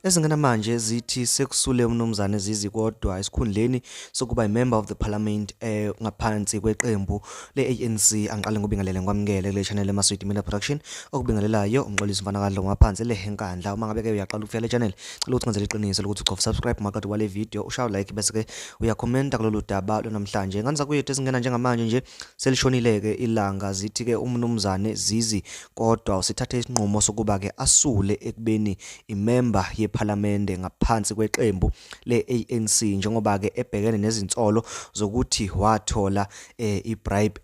Ezingena manje zithi sekusule uMnumzane Zizi Kodwa esikhundleni sokuba i-member of the parliament ngaphansi kweqembu le-ANC. Angiqale ngikubingelele ngikwamukele kule channel eMaswidi Media Production, okubingelelayo uMxolisi Mfanakadlo ngaphansi le eNkandla. Uma ngabe ke uyaqala ukufika le channel, cela ukuthi ngenzele iqiniso lokuthi ucofa subscribe maqede wale video, ushaye like, bese ke uyakhomenta kulolu daba lwanamhlanje. Ngane zakwethu, ezingena njengamanje nje selishonile-ke ilanga, zithi-ke uMnumzane Zizi Kodwa usithathe isinqumo sokuba-ke asule ekubeni imemba yephalamende ngaphansi kweqembu le-ANC, njengoba-ke ebhekene nezinsolo zokuthi wathola i-bribe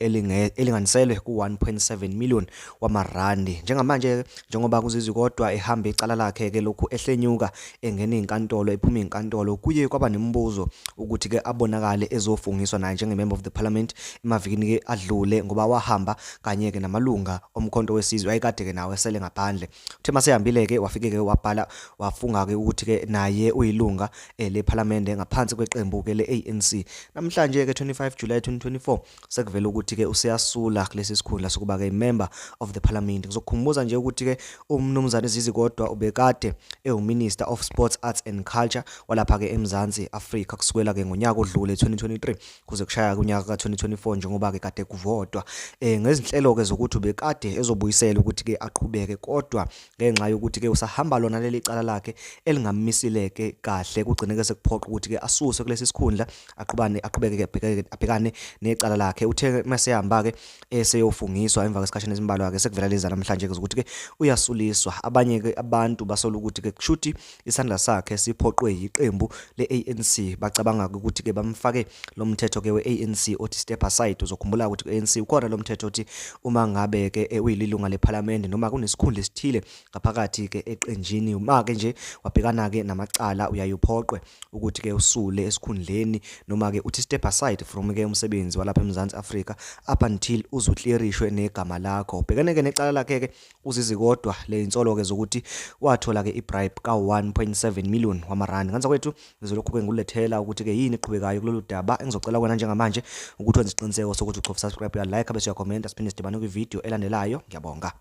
elinganiselwe ku-1.7 million wamarandi. Njengamanje njengoba kuZizi Kodwa ehamba icala lakhe-ke lokhu ehlenyuka engena iy'nkantolo, ephuma iy'nkantolo, kuye kwaba nemibuzo ukuthi-ke abonakale ezofungiswa naye njenge-member of the parliament emavikini-ke adlule, ngoba wahamba kanye-ke namalunga oMkhonto weSizwe ayekade-ke nawo esele ngaphandle. Uthe masehambile-ke wafike-ke wabhala wafunga-ke ukuthi-ke naye uyilunga lephalamende ngaphansi kweqembu-ke le-ANC. Namhlanje-ke 25 July 2024 sekuvela ukuthi-ke useyasula kulesi sikhundla sokuba-ke member of the parliament. Ngizokukhumbuza nje ukuthi-ke uMnumzane Zizi Kodwa ubekade ewuMinister of Sports, Arts and Culture walapha-ke eMzansi Afrika kusukela-ke ngonyaka odlule 2023 kuze kushaya kunyaka ka-2024, njengoba-ke kade kuvotwa ngezinhlelo-ke zokuthi ubekade ezobuyisela ukuthi-ke aqhubeke, kodwa ngenxa yokuthi-ke usahamba lona leli cala lakhe elingamisileke kahle, kugcine-ke sekuphoqa ukuthi-ke asuswe kulesi sikhundla, aqhubane aqhubeke-ke abhekane necala lakhe. Uthe masehamba-ke eseyofungiswa emva kwesikhashana esimbalwa-ke, sekuvela lezi namhlanje-ke zokuthi-ke uyasuliswa. Abanye-ke abantu basola ukuthi-ke kushuthi isandla sakhe siphoqwe yiqembu le-ANC. Bacabanga ukuthi-ke bamfake lo mthetho-ke we-ANC othi step aside. Uzokhumbula ukuthi ku-ANC ukhona lo mthetho othi uma ngabe-ke uyililunga lephalamende noma kunesikhundla esithile ngaphakathi-ke eqenjini, uma-ke nje wabhekana-ke namacala, uyaye uphoqwe ukuthi-ke usule esikhundleni noma-ke uthi step aside from-ke umsebenzi walapha eMzansi Afrika up until uze uclearishwe negama lakho. Ubhekene-ke necala lakhe-ke uZizi Kodwa le insolo-ke zokuthi wathola-ke i-bribe ka-1.7 million wamarandi. Ngane zakwethu, ngizolokhu-ke ngilethela ukuthi-ke yini eqhubekayo kulolu daba. Engizocela kwena njengamanje ukuthi wenze isiqiniseko sokuthi ucofa subscribe, uya-like, bese uyakhomenta. Siphinde sidibane kwividiyo elandelayo. Ngiyabonga.